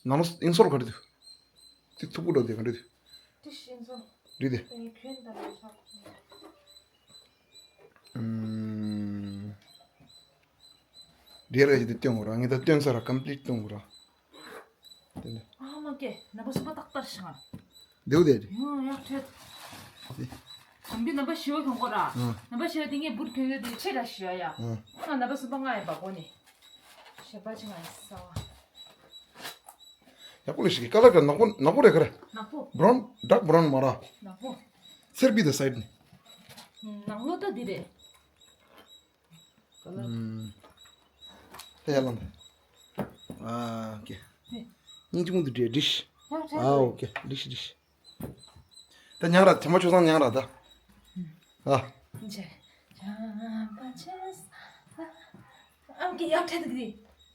ནང་ལོ་ཨིན་སོལ་ག་རེ་འདུག་དེ་ཐུག་པོ་འགྲོ་དེ་ག་འདྲ་འདུག་དེ་ཤེས་སོང་། རེད་དེ། དེ་ཁྱོད་ད་ལ་ཆགས། ཨུམ། རེད་ར་ཡི་དེ་སྟོན་དགོས་ར་ངས་ད་སྟོན་ས་ར་ཀམ་པི་ལིཊ་སྟོན་དགོས་ར། དེ་ལ། ཨ་མ་ཀེ་ན་པ་སུ་པ་ཏག་ཏག་ཤང་། དེའུ་དེ་རེད། ཡང་ཡག་ཁྲེད། དེ། དམ་གི་ན་པ་ཞི་བ་གྱོང་གོ་ར། ཨ། ན་པ་ཞི་བ་དེ་ངས་བུར་གྱོང་གོ་དེ་ཆེ་ར་ཞི་བ་ཡ། ཨ། ཁོ་ན་ན་པ་སུ་པ་ང་ཡ་བ་གོ་ནི། ཞེ་པ་ཅི་ང་ཡ་ས་བ། ཡག་པོ་ལས་ཤིག་ཀ་ལར་ག་ནག་པོ་ནག་པོ་རེད་ག་རེ། ནག་པོ། བྷ་རའུན་ཌརྐ་བྷ་རའུན་མ་ར། ནག་པོ། སེར་པི་དེ་སའིཌ་ནི། ནག་ལོ་ད་འདི་རེད། ཀ་ལར། ཨུམ། ད་ཡར་ལངས་ད། ཨ་ཨོ་ཀེ། ཨེ། སྙིང་རྗེ་མོ་འདི་འདྲས་འགྲིག་ཨ་ཨོ་ཀེ་འགྲིག་འགྲིག་ད་ཉང་ར་ཐེ་མ་ཆོ་ཚང་ཉང་ར་ད། ཨ། ཨམ་གི་ཡག་ཁྲེད་འདུག་དེ།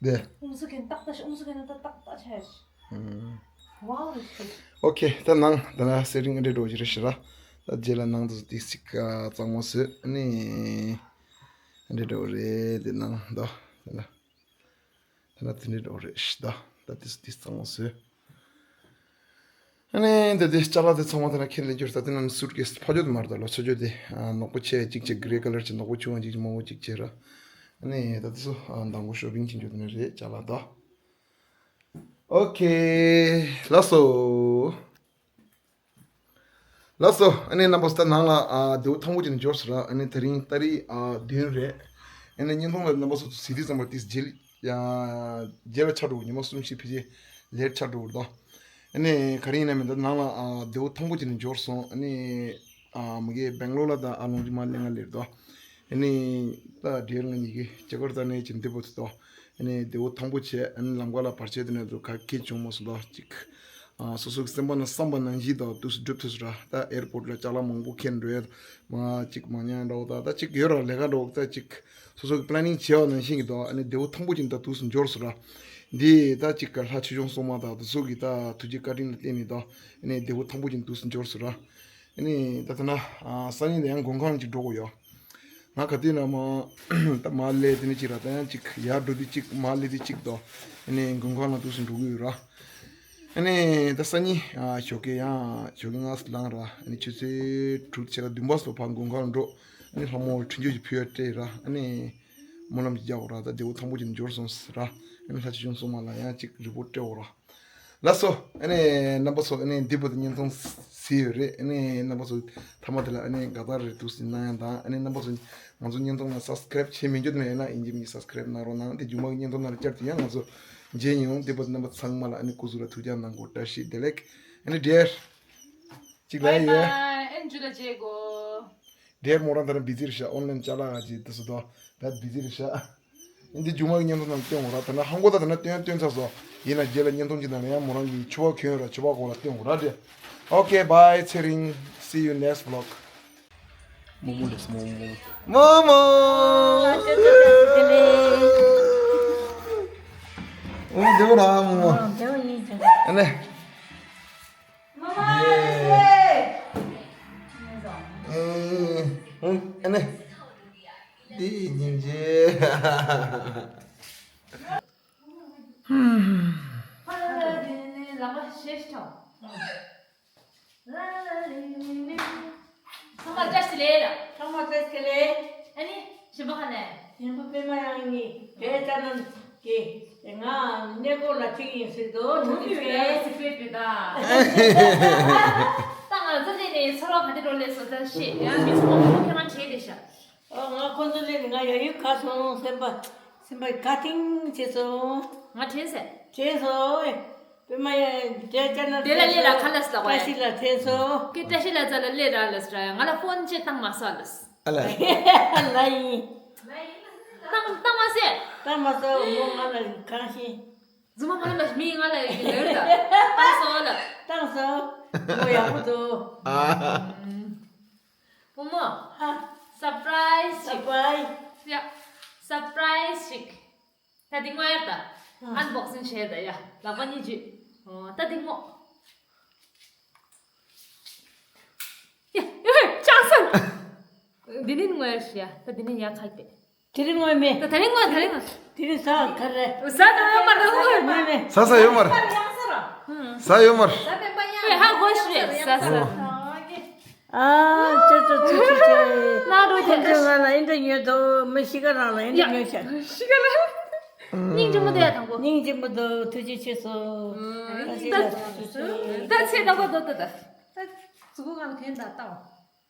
དེ། ཨུང་སུ་གན་ཏག་ཏག་ཤི་ཨུང་སུ་གན་ཏག་ཏག་ཏག་ཆ་ཤི། ཨུམ། ཝའོ་རེད་ཤི། ཨོ་ཁེ་ད་ནང་ད་ན་སེ་རིང་འདྲེ་འགྲོ་གི་རེད་ཤི་ར། ད་རྗེས་ལ་ནང་དུ་དེ་སིག་གཙང་མོ་བཟོས་ཨ་ནི། འདྲེ་འགྲོ་རེད་དེ་ནང་ད་ད་ན། ད་ན་དེ་འདྲེ་འགྲོ་རེད་ཤི་ད། ད་དེ་སུ་དེ་གཙང་མོ་བཟོས། ཨ་ནི་འདི་འདི་ཅ་ལག་དེ་ཚང་མ་དེ་ན་ཁྱེར་ལེན་རྒྱུ་རེད། ད་དེ་ན་སུཊ་ཀེས་ཕ་ཆོད་དེ་མ་རེད། ད་ལོ་ཚོ་ཆོད་དེ་ནག་པོ་ཆེ་གཅིག་བྱས་གྷི་རེ་ཀ་ལར་བྱས་ནག་པོ་ཆུང་བ་གཅིག་བྱས་མང་པོ་གཅིག་བྱས་ར། ཨ་ནི་ད་དེ་ཚོ་མདང་དགོང་ཤོ་པིང་བྱེད་རྒྱུ་དེ་ན་རེད་ཅ་ལག་ད། ཨོ་ཁེ་ལགས་སོ། ལགས་སོ། ཨ་ནི་རྣམ་པ་ཚོ་ད་ནང་ལ་ཨ་རྡེའུ་ཐང་པོ་ཅིག་ནས་འབྱོར་སོང་ར། ཨ་ནི་དེ་རིང་ཏ་རིག་ཨ་བདུན་རེད། ཨ་ནི་བརྙན་ཐུང་ལ་རྣམ་པ་ཚོ་གཟིགས་དུས་ཙམ་པ་ཏིས་རྗེས་ལ་ཡ་རྗེས་ལ་ཆགས་འགྲོ་གི། ཉི་མ་གསུམ་བཞི་ཕལ་ཆེར་ལེཊ་ཆགས་འགྲོ་གི་རེད་དོ། ཨ་ནི་ག་རེ་ཡིན་ན་མིན་ད་ནང་ལ་ཨ་རྡེའུ་ཐང་པོ་ཅིག་ནས་འབྱོར་སོང་། ཨ་ནི་ཨ་མ་གིས་སྦེང་ལོར་ལ་ད་ཨ་ལོང་ཅིག་མ་གླེང་ང་ལེར་དོ། ཨ་ནི་ད་རྗེས་ལ་ང་གཉིས་ཀྱིས་ཇེ་ཀར་ཏ་ནས་ཅིག་འདི་པོ་ཐུག་དོ། ཨ་ནི་རྡེའུ་ཐང་པོ་བྱས། ཨ་ནི་ལམ་ཁ་ལ་བར་ཆད་དེ་ནས་དུ་ག་གེ་བྱུང་མ་སོང་དོ་ཅིག་ཨ་སོ་སོ་གི་སེམས་པ་ནང་བསམ་པ་ནང་བཞིན་དང་དུས་སུ་འགྲུབ་ཐུབ་སོང་ར། ད་ཨེར་པོར་ལ་ཅ་ལག་མང་པོ་འཁྱེར་འགྲོ་ཡ་མ་ཅིག་མ་ཉན་འདྲ་བོ་ད་ད་ཅིག་ཡོད་ར། ལས་ཀ་འདྲ་བོ་ད་ཅིག་སོ་སོ་གི་པ་ལེ་ནིང་བྱས་པ་ནང་བཞིན་གྱི་དོ། ཨ་ནི་རྡེའུ་ཐང་པོ་ཅིག་ད་དུས་སུ་འབྱོར་སོང་ར། འདི་ད་ཅིག་ག་ལྷ་ཆོས་སྐྱོང་སྲུང་མ་དང་དེ་ཚོ་གི་ད་ཐུགས་རྗེ་བཀའ་དྲིན་ལ་བརྟེན་ནས་དོ། ཨ་ནི་རྡེའུ་ཐང་པོ་ཅིག་དུས་སུ་འབྱོར་སོང་ར། ཨ་ནི་ད་ད་ན་ཨ་སང་ཉིན་ད་ཡང་མགོན་ཁང་ཅིག་འགྲོ་དགོས་ཡོད། ང་ག་དུས་ན་མ་ད་མ་སླེབས་དེ་ནི་ཅིག་ར། ད་ཡང་ཅིག་ཡར་འགྲོ་དུས་ཅིག་མ་སླེབས་དུས་ཅིག་དོ། ཨ་ནི་མགོན་ཁང་ལ་དུས་སུ་འགྲོ་གི་ཡོད་ར། ཨ་ནི་ད་སང་ཉིན་ཨ་ཞོགས་ཀས་ཡང་ཞོགས་ཀས་སྔ་ཙམ་ལངས་ར། ཨ་ནི་ཆུ་ཚོད་དྲུག་ཕྱེད་ཀ་བདུན་པ་སོགས་ཕར་མགོན་ཁང་ལ་འགྲོ། ཨ་ནི་ལྷ་མོ་འཕྲིན་བཅོལ་གྱི་ཕུལ་བ་སྤྲད་ར། ཨ་ནི་སྨོན་ལམ་ཅིག་རྒྱག་དགོས་ར། ད་རྡེའུ་ཐང་པོ་ཅིག་འབྱོར་སོང་ཟེར་ར། ཨ་ནི་ལྷ་ཆོས་སྐྱོང་སྲུང་མ་ལ་ཡང་ཅིག་རི་པོར་ཊི་སྤྲད་དགོས་ར། ལགས་སོ། ཨ་ནི་རྣམ་པ་ཚོ་ཨ་ནི་འདི་བར་དུ་བརྙན་ཐུང་གཟིགས་ཡོད་རེད། ཨ་ནི་རྣམ་པ་ཚོ་མཐའ་མ་དེ་ལ་ཨ་ནི་དགའ་རྟགས་རེ་འདུག་སེ་གནང་ཡ་དང་། ཨ་ནི་རྣམ་པ་ཚོ་ང་ཚོ་བརྙན་ཐུང་ལ་སབ་སི་ཀ་རེབ་བྱེད་མི་འཇོག་ན་ཡིན་ན་ཡིན་གཅིག་མིན་གཅིག་སབ་སི་ཀ་རེབ་གནང་རོགས་གནང་། དེ་མཇུག་མ་གི་བརྙན་ཐུང་ནང་ལ་བསྐྱར་དུ་ཡང་ང་ཚོ་མཇལ་ཡོང་། འདི་བར་དུ་རྣམ་པ་ཚང་མ་ལ་ཨ་ནི་སྐུ་གཟུགས་ལ་ཐུགས་ཅག་གནང་དགོས། བཀྲ་ཤིས་བདེ་ལེགས། ཨ་ནི་འདྲེར། གཅིག་ལ་ཡོད། ཨ་ནི་འཇུ་ལ་བརྗེད་གོ། འདྲེར་མོ་རང་ད་རང་བི་ཛི་རེད་ཤག་ཨོན་ལན་ཅ་ལག་ཅིག་དེ་སུ་དོ། ད་བི་ཛི་རེད་ཤག་འདི་མཇུག་མ་གི་བརྙན་ཐུང་ནང་སྟོན་དགོས་ར། ད་ནི་ཧང་གོ་ད་ད་ནི་སྟོན་སྟོན་ཚར་སོང་། ཡིན་ན་རྗེས་ལ་བརྙན་ཐུང་ཅིག་ནང་ལ་ཡང་མོ་རང་གི་ཕྱུ་པ་གྱོན་ཡོད་ར། ཕྱུ་པ་གོ་ལ་སྟོན་དགོས་ར་འདི། Okay, bye, ཚེ་རིང་། See you next vlog. མོ་མོ་ལེས་མོ་མོ། མོ་མོ། ཨོ་བདེ་པོ་ར་མོ་མོ། ཨོ་བདེ་པོ་ཡིན་ཟེར། ཨ་ནི། མོ་མོ་ལེས། ཨེ། ཨེ། ཨ་ནི། འདི་སྙིང་རྗེ། ཨ་ནི་ལག་པ་ཞེས་ཐོངས། ཚང་མ་བཀྲ་ཤིས་བདེ་ལེགས། ཚང་མ་བཀྲ་ཤིས་བདེ་ལེགས། ཨ་ནི་གཞན་པ་ག་ནས། གཞན་པ་པད་མ་དབྱངས་ནི་བས་ཙ་ན་གི་ང་གནས་སྐོར་ལ་ཁྲིད་ཀྱི་ཡིན་ཟེར་དོ། ཐུགས་རྗེ་ཆེ། སི་ཀྲེ་ཊི་རེད་ད། ད་ང་ཚོ་འདི་ནས་ཚོར་བ་ག་འདྲ་འགྲོ་ལས་སོ་ད་ཤེས། ཡང་མི་ཚོ་མང་པོ་ཁྱེད་རང་བྲིས་བསྡད་ཤག་ཨོ་ང་ཁོ་ཚོ་སླེབས་ནས་ང་ཡ་ཡུལ་ག་སོང་སེམས་པ། སེམས་པ་ག་ཐིང་བྱས་སོང་། ང་དྲན་སོང་། དྲན་སོང་། པད་མ་ཡ་དྲན་ཅ་ན། དེ་ལ་སླེབས་ར་ཁ་ལ་སླ་བ། བཀྲ་ཤིས་ལ་དྲན་སོང་། ཁྱེད་བཀྲ་ཤིས་ལ་རྩ་ལ་སླེབས་ར་ལ་སྲ་ཡ། ང་ལ་ཕོན་ཅིག་བཏང་མ་སོང་ལ། ཨ་ལ། ལ་ཡིན། བཏང་བཏང་མ་སོང་། བཏང་མ་སོང་། མོ་ང་ལ་གང་ཤེས། རྫུན་མ་ང་ལ་མ་མི་ང་ལ་ཡི་ལེར་ད། བཏང་སོང་ལ། བཏང་སོང་། མོ་ཡག་པོ་འདུག་ཨ། བུ་མོ། ཧ། སར་པ་རའི་ཛི་ཞིག་སར་པ་རའི་ཛི། ཡ། སར་པ་རའི་ཛི་ཞིག་ད་འདི་དངོས་ཡར་ད། ཨ། ཨན་བོག་སིང་བྱས་ད་ཡ། ལག་པ་གཉིས་འཇུས། ཨོ། ད་འདི་མོ། ཡ། ཡ། ཅང་སང་། འདི་ནི་དངོས་ཡར་ཞིག་ཡ། ད་འདི་ནི་ཡ་ཁ་གཏད། དེ་རིང་དངོས་མེད། ད་དེ་རིང་དངོས་དེ་རིང་། དེ་རིང་ཟ་ག་རེ། ཟ་ད་ཡོད་མ་རེད། དངོས་མེད། ཟ་ཟ་ཡོད་མ་རེད། ཟ་ཡོད་མ་རེད། ཨེ་ཧ་གོ་ཤི་རེད། ཟ་ཟ། ཨ། ཅོ་ཅོ་ཅོ་ཅོ་ཅོ། ན་རོ་ཁོང་ཚོས་ང་ལ་ཨེ་འདྲ་ཉོས་འདུག་མི་ཤི་ཀ་རང་ལ་ཨེ་འདྲ་ཉོས་ཤག་ཤི་ཀ་རང་། སྙིང་རྗེ་མོ་དེ་ཡ་དང་པོ། སྙིང་རྗེ་མོ་འདུག་ཐུགས་རྗེ་ཆེ་སོང་། ད་ཚེ་ད་ཚེ་ད་གོ་ད་ད་ད། ད་གཟུགས་པོ་ང་ལ་གན་ད་ལྟ་བ།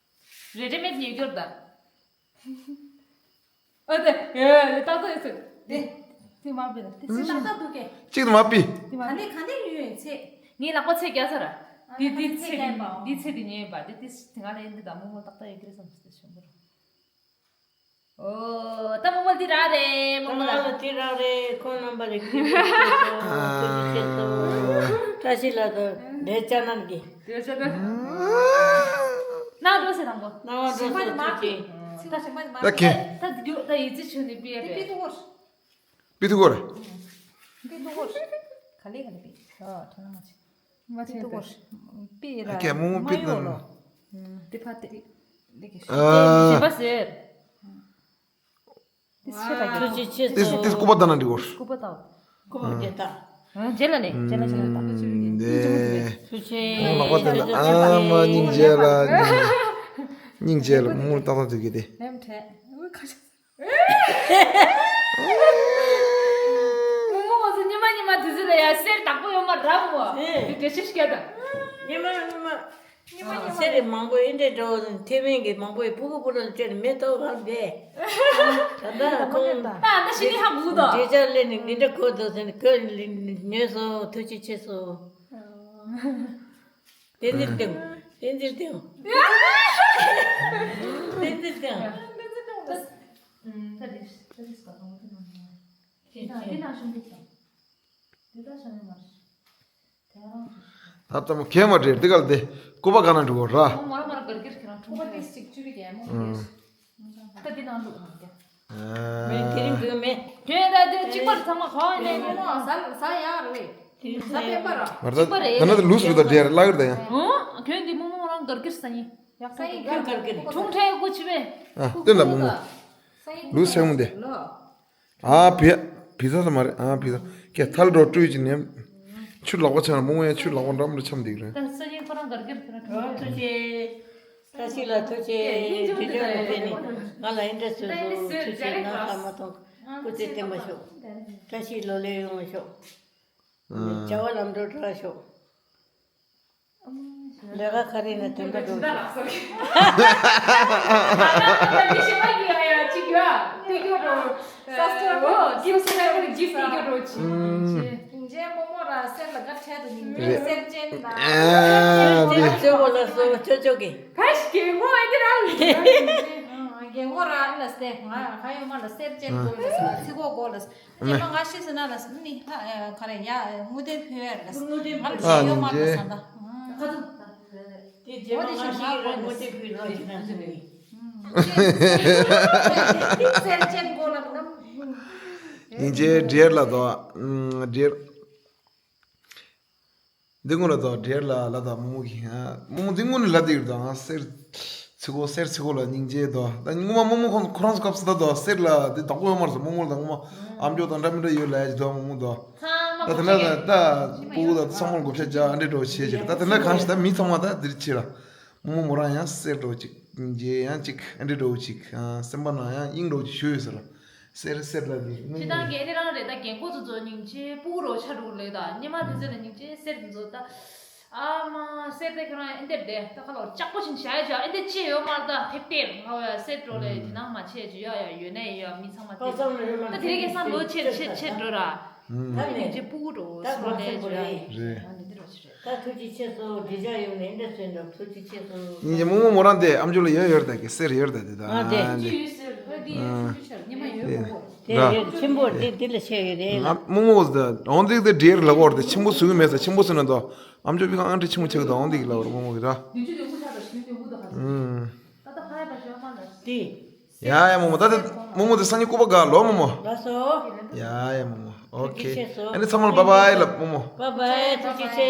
རེ་རེ་མེད་ཉེ་སྐྱོར་ད། ཨ་དེ། ཨེ། ཏག་ཏག་ཡོད་ཚོད། དེ། དེ་མ་པི་ལ། དེ་སི་ཏག་ཏག་འདུག་གས། གཅིག་ཏུ་མ་པི། དེ་མ་ག་ནས་ག་ནས་ཡོད་ཚེ། ངའི་ལག་པ་ཚེ་རྒྱ་ས་ར། དེ་དེ་ཚེ་དེ་འདི་ཚེ་དེ་ཉེ་བ། དེ་དེ་ང་ལ་ཡིན་འདི་ད་མོ་མོ་ཏག་ཏག་ཡོད་ཀྱི་རེད་བསམ་སོང་། དེ་ཞོན་པོ་ར། ཨོ། ད་མོ་མོ་འདི་ར་རེད། མོ་མོ་ལ། ཨ། འདི་ར་རེད། ཁོང་རྣམ་པ་རེད། ཀྱི་ཀྱི་ཀྱི་ཀྱི་ཀྱི། བཀྲ་ཤིས་ལ་དང་འདྲེ་ཅ་ནང་གི། དེ་ཆ་ད། ན་འགྲོ་ཟེར་དང་པོ། ན་བ་འགྲོ་ཟེར་ཐུགས་རྗེ། ད་ཞིག་མ་མ། ད་ཁེ། ད་རྒྱུ་ད་ཡིད་ཆེས་བྱུང་ནས་པི་ཡ་པི། པི་ཏུ་གོར། པི་ཏུ་གོར། པི་ཏུ་གོར། ག་ལེ་ག་ལེ་པི། ཨ། ཐོ་ན་མ་ཆེ། མ་ཆེ། པི་ཏུ་གོར། པི་ར། ཨ། ཁེ་མོ་མོ་པི་ཏུ་གོར། དེ་ཕ་དེ། ཨ། ཞེས་པ་ཟེར། ཐུགས་རྗེ་ཆེ། ཏིས་ཏིས་སྐུ་པར་ལྟ་ན་འགྲིག་གོ། སྐུ་པར་ལྟ། སྐུ་པར་རྒྱལ་ལྟ། རྗེས་ལ་ནས་རྗེས་ལ་ཞིག་ལ་ལྟ། ཨུམ། འདི། ཐུགས་རྗེ་ཆེ། ལག་པ་དེ་ལ། ཨ་མ། སྙིང་རྗེ་ལ། སྙིང་རྗེ་ལ། མོ་ལ་ཏག་ཏག་དུས་ཀྱི་དེ། ལེམ་ཁྲེ། འུ་ཁ་ཤ། མོ་མོ་ང་ཚོ་ཉི་མ་ཉི་མ་དུས་ཚོད་ལ་ཡ་གསེར་བདག་པོ་ཡོད་མ་ར་མོ། དེ་འདྲ་ཞིག་སྐད་དང་། ཉི་མ་ཉི་མ། ཉི་མ་ཉི་མ། གསེར་རེ་མང་པོ་ཨེ་འདྲ་འགྲོ། ཐེ་ཝན་གྱི་མང་པོ་ཡི་ཕྲུ་གུ་ཕྲུ་གུ་ལ་སྤྲད་ནས་མེ་ཏོག་བབས་བསྡད། ད་ལྟ་ཁོང་། ད་ད་ཤི་ནི་ཧ་གོ་དོ། འདྲེ་ལྕག་ལས་ནི་འདི་འདྲ་གོ་དོ་ཟེར་ནས་ཁོས་ཉོས་སོང་། ཐུགས་རྗེ་ཆེ་སོང་། བསྟན་འཛིན་ལྡེའུ། བསྟན་འཛིན་ལྡེའུ། བསྟན་འཛིན་ལྡེའུ། ད་འདི་ད་འདི་སྐ་ཐོང་དེ་ནང་ནས། དེ་ད་དེ་ནང་ཤོང་གི་ད། དེ་ད་ཤོང་ཡོད་མ་རེད། ད་ལྟ་མོ་གས་མ་འདྲེར་འདི་ག་ལ་དེ་སྐུ་པར་ག་ན་འགྲོ་གོ་ར། མོ་མོ་ར་མ་ར་གར་གིར་ཁྱེད་རང་ཁྲུང་ཁྲུང་། ད་དེ་ནང་ལུག་མ་རྒྱ། མེ་དེ་རིང་འགྲོ་མེ། དེ་ད་དེ་གཅིག་པར་ཚང་མ་ཁ་བ་ནས་མོ་མོ་ཟ་ཟ་ཡག་རེད། ཟ་པའི་པར་ར། མ་ར་ད་ད་ན་དེ་ལུས་རུ་ད་འདྲེར་ལག་གིར་ད་ཡང་། ཨོ། ཁྱོད་འདི་མོ་མོ་རང་གར་གིར་ས་ཡིན། ཡག་ས་ཡིན་གར་གར་གིར། ཁྲུང་ཁྲའི་སྐུ་ཆི་བས། ཨ་སྟོན་ལ་མོ་མོ། ལུས་ཆེན་མོ་དེ། ཨ་བི། བི་ས་ས་མ་རེད། ཨ་བི་ས། ཀྱེ་ཐལ་འགྲོ་སྤྲུལ་གྱི་ནེམ། ཆུ་ལག་པ་ཆག་ན་མོ་མོ་ཡང་ཆུ་ལག་པ་འགྲམ་རུ་འཁྱམ་བསྡད་ཀྱི་རེད། ད་ས་ཡིན་ཁོ་རང་གར་གིར་ཁོ་རང་ཐུགས་རྗེ་ཆེ། བཀྲ་ཤིས་ལ་ཐུགས་རྗེ་ཆེ། དེ་ལྟར་མ་ཕེབས་ནས་ང་ལ་ཨེ་འདྲ་བཟོས་སོང་། ཐུགས་རྗེ་ཆེ། ང་ལ་མ་མཐོང་། སྐུ་ཚེ་བརྟན་པ་ཤོག་བཀྲ་ཤིས་ལོ་ལེགས་ཡོང་བ་ཤོག་བྱ་བ་ལམ་འགྲོ་དྲག་ཤོག་ལས་ཀ་ག་རེ་ན་དོན་དག་འགྲོ་ཤོག་ཨུམ། ཞིང་ཆེན་རྨོ་མོ་ར་གསེར་ལ་དགའ་འཕྲད་དུ་ཉིན་རེ་གསེར་ཅན་ལ། ཨ་འདི། ཚོད་བོ་ལ་སོ་ཅོ་ཅོ་གི། ག་ཞིག་གི་ཧོ་ཨེ་འདི་ར་ལ། རྒན་ཧོ་ར་ལ་སྟེ་ང་ཁ་ཡོད་མ་ལ་གསེར་ཅན་གོ་ལ་ཚི་གོ་གོ་ལ། རྗེས་མ་ང་ཤི་སོང་ན་ལ་ནི་ཧ་ག་རེ་ཡ་དངུལ་ལྡན་ཕུལ་བས་ལ། ང་ལ་ཞིག་ཡོད་མ་ལ་ས་ད། དེ་རྗེས་མ་ང་ཤི་ར་དངུལ་ལྡན་ཕུལ་རོགས་ཞིག་ན་ཟེར་ནས། གསེར་ཅན་གོ་ལ་ང་། ཡིན་ཅེ་འདྲེར་ལ་དོ། འདྲེར། འདི་སྔོན་ལ་དོ་འདྲེར་ལ་ལ་དང་རྨོ་མོ་གི། རྨོ་མོ་འདི་སྔོན་ལ་ལ་དེ་ཡོད་དང་གསེར། ཚི་གོ་གསེར་ཚི་གོ་ལ་སྙིང་རྗེ་དོ། ད་སྔོན་མ་རྨོ་མོ་ཁོང་ཁོ་རང་ཚོ་སྐབས་སུ་ད་དོ་གསེར་ལ་དེ་བདག་པོ་ཡོད་མ་རེད་སོ། རྨོ་མོ་ལ་ད་སྔོན་མ་ཨམ་ཅོག་དང་འདྲ་མི་འདྲ་ཡོད་ལ་ཡ་ཅི་དོ་རྨོ་མོ་དོ། ད་དེ་འདྲ་ད་ད་སྤུ་གུ་ད་ཚང་མར་བགོ་བཤའ་རྒྱག་ཨ་འདྲེ་འགྲོ་བྱེད་ཅིག་ད་དེ་འདྲ་གང་ཞིག་ད་མི་ཚང་མ་ད་འདིར་ཕྱིར་ར། རྨོ་མོ་མོ་རང་ཡང་གསེར་འགྲོ་ཅིག་སྙིང་རྗེ་ཡང་ཅིག་ཨ་འདྲེ་འགྲོ་ཅིག་སེམས་པ་ནང་ཡང་དབྱིངས་འགྲོ་ཅིག་ཞུ་ཡོད་ཟེར་ལ། གསེར་གསེར་ལ་ནི་སྤྱི་བཏང་གི་ཨ་ནི་རང་རེད། ད་རྒན་གོག་ཚོ་ཚོ་སྙིང་རྗེ་སྤུ་གུ་རོ་ཆ་རུ་ལེ་ད་སྙེ་མ་དེ་ཚོ་ལ་སྙིང་རྗེ་གསེར་དེ་ཚོ་ད། ཨ་མ་སེར་དེ་ཁྱོད་རང་ཨེ་འདེབས་དེ་ད་ཁ་ལོ་ལྕགས་པོ་ཞིག་བྱ་ཡ་བྱ་ཨེ་འདེབས་ཅི་ཡོད་མ་ད་ཕེབས་ཏེ་ང་བ་སེར་འགྲོ་ལེ་དེ་ནང་མ་ཆེ་ཅི་ཡ་ཡ་ཡོད་ནས་ཡ་མི་ཚང་མ་ད་ཚང་མ་ཡོད་མ་ད་དེ་རིང་གི་སང་ལོ་ཆེ་ཆེ་ཆེ་འགྲོ་ར། ད་ནི་ཅི་སྤུ་གུ་འགྲོ་ད་སོང་ལེ་ཅི་རེད། ད་ཐུགས་རྗེ་ཆེ་སོ་འདི་ཅག་ཡོད་ནས་འདི་ཚོའི་འགྲོ་ཐུགས་རྗེ་ཆེ་སོ། ཉིན་གྱི་མོག་མོག་མོ་རང་དེ་ཨམ་ཅོག་ལ་ཡོད་ཡོད་ད་གི་སེར་ཡོད་ད་དེ་ད་ཨ་དེ་ཨ་དེ་ཉི་མ་ཡོད་གོ་དེ་ཡོད་ཆེན་པོ་དེ་དེ་ལ་ཆེ་ཡོད་རེད་ལ། མོག་མོག་ཟེར་འོང་དེ་དེ་འདྲེར་ལ་གོ་དེ་ཆེན་པོ་བཟོ་གི་མེད་ས་ཆེན་པོ་བཟོ་ན་ད་ཨམ་ཅོག་པི་ཁང་ཨང་ཀྲི་ཆེན་པོ་ཆེ་གི་ད་འོང་དེ་གི་ལ་གོ་མོག་མོག་གི་ད། ཨུམ། ད་ད་ཕ་ཡ་པ་ཞོ་མ་ལ། དེ། ཡ་ཡ་མོ་མོ་ད་དེ་མོ་མོ་དེ་སང་ཉིན་སྐུ་པ་ག་ལོ་མོ་མོ། ལགས་སོ། ཡ་ཡ་མོ་མོ། ཨོ་ཁེ། ཐུགས་རྗེ་ཆེ་སོ། ཨ་ནི་ཚང་མ་ལ་བཱའི་བཱའི་ལབ་མོ་མོ། བཱའི་བཱའི་ཐུགས་རྗེ་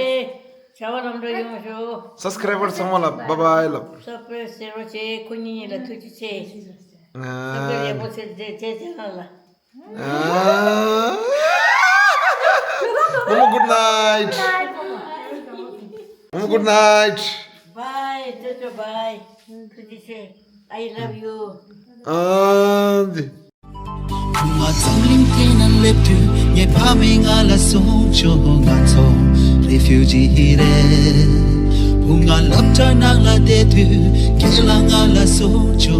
ཆེ། བྱ་བ་ལམ་འགྲོ་ཡོང་ཤོག་སབ་སི་ཀ་རའི་བར་ཚང་མ་ལ་བཱའི་བཱའི་ལབ། སབ་སི་ཀ་རའི་བར་ཟེར་རོགས་བྱེད་ཁོ་གཉིས་གཉིས་ལ་ཐུགས་རྗེ་ཆེ། སབ་སི་ཀ་རའི་ཡག་པོ་བྱེད་བྱེད་བྱེད་བྱེད་རང་ལ། ཨ། མོ་མོ་good night. མོ་མོ་good night. Bye. ཇོ་ཇོ་bye. ཐུགས་རྗེ་ཆེ། I love you. ཨ་འདི། བུ་ང་འཛམ་གླིང་སྟེང་ན་སླེབས་དུས་ངའི་ཕ་མས་ང་ལ་གསུངས་བྱུང་ང་ཚོ་རེ་ཕིའུ་ཇི་རེད། བུ་ང་སློབ་གྲྭ་ནང་ལ་བསྡད་དུས་ཁྱེད་ལ་ང་ལ་གསུངས་བྱུང་།